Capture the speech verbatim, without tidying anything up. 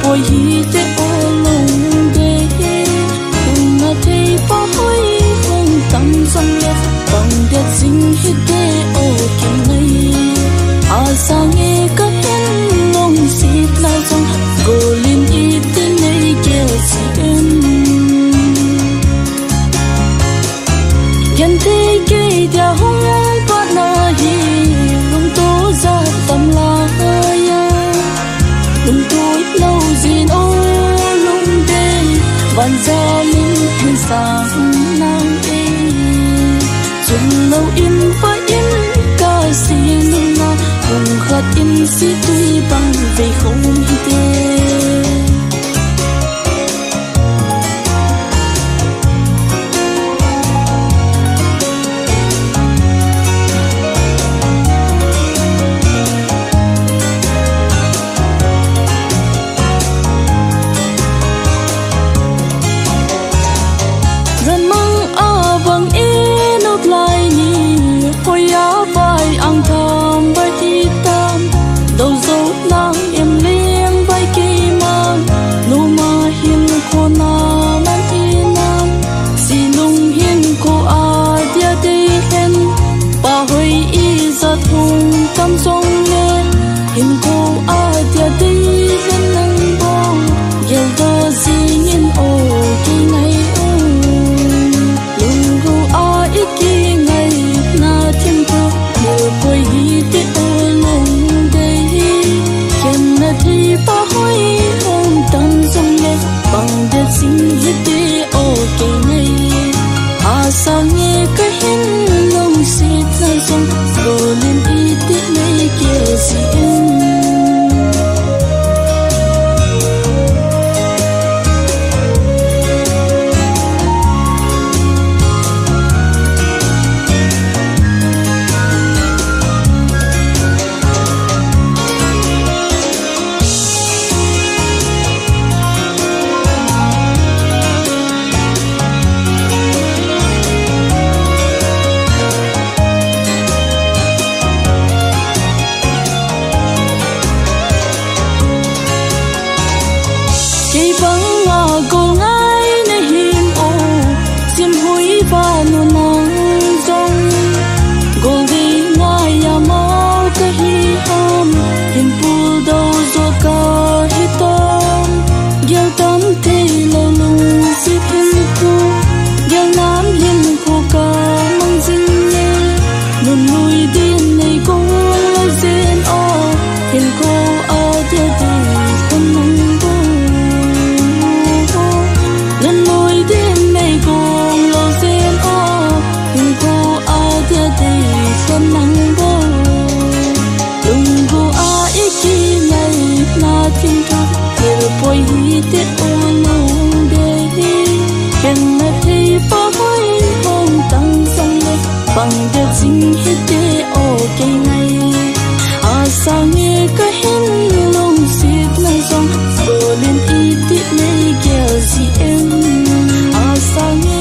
Poi hite o lungdei, lungna thei pa hoi hung tam jongle, pang det jing hite o kingai. Asange kahin lungsetna jong, golin iti nei gel jiem. Genthei kei dia hung patna hi, lungto jat tam laiya. Lungto lou jin o lungdei, vanjamin hin sang nang e. Chun lou in pa in kasei nunga, pung khat in situi bang vei khom hite. Ranmang a bang in utlai ni, hoiya vai ang tham vai hitam, dou jou nang em leng vai keima, numa hinkho na man hinam, silung hinkho a dia dei hen, pa hoi ijat hung tam jongle, hinkho a dia dei hen nang bou, geldoh jingin o kingai u. Lunggu a ikingaina thim tu, lupoi hite o lungdei. Khenna thei pa hoi hung tam jongle, pang det jing hite o kingai. Asange kahin lungsetna jong, golin iti nei gel jiem. Kei banga gol ngai nahim o, simhui vanu nang jong. Gol dei ngai amau kahi ham, hin puldou jo kahitam. Gel tam thei lou lungset hinkho, gel nam hinkho kamang jing e. Nunlui din nei gong lou jin o, hinkho a dia dei lhon nang bou. Nunlui din nei gong lou jin o, hinkho a dia dei lhon nang bou. Lunggu a ikingaina thim tu, lupoi hite o lungdei. Khenna thei pa hoi hung tam jongle, pang det jing hite o kingai. Asange kahin lungsetna jong, golin iti nei gel jiem. Asange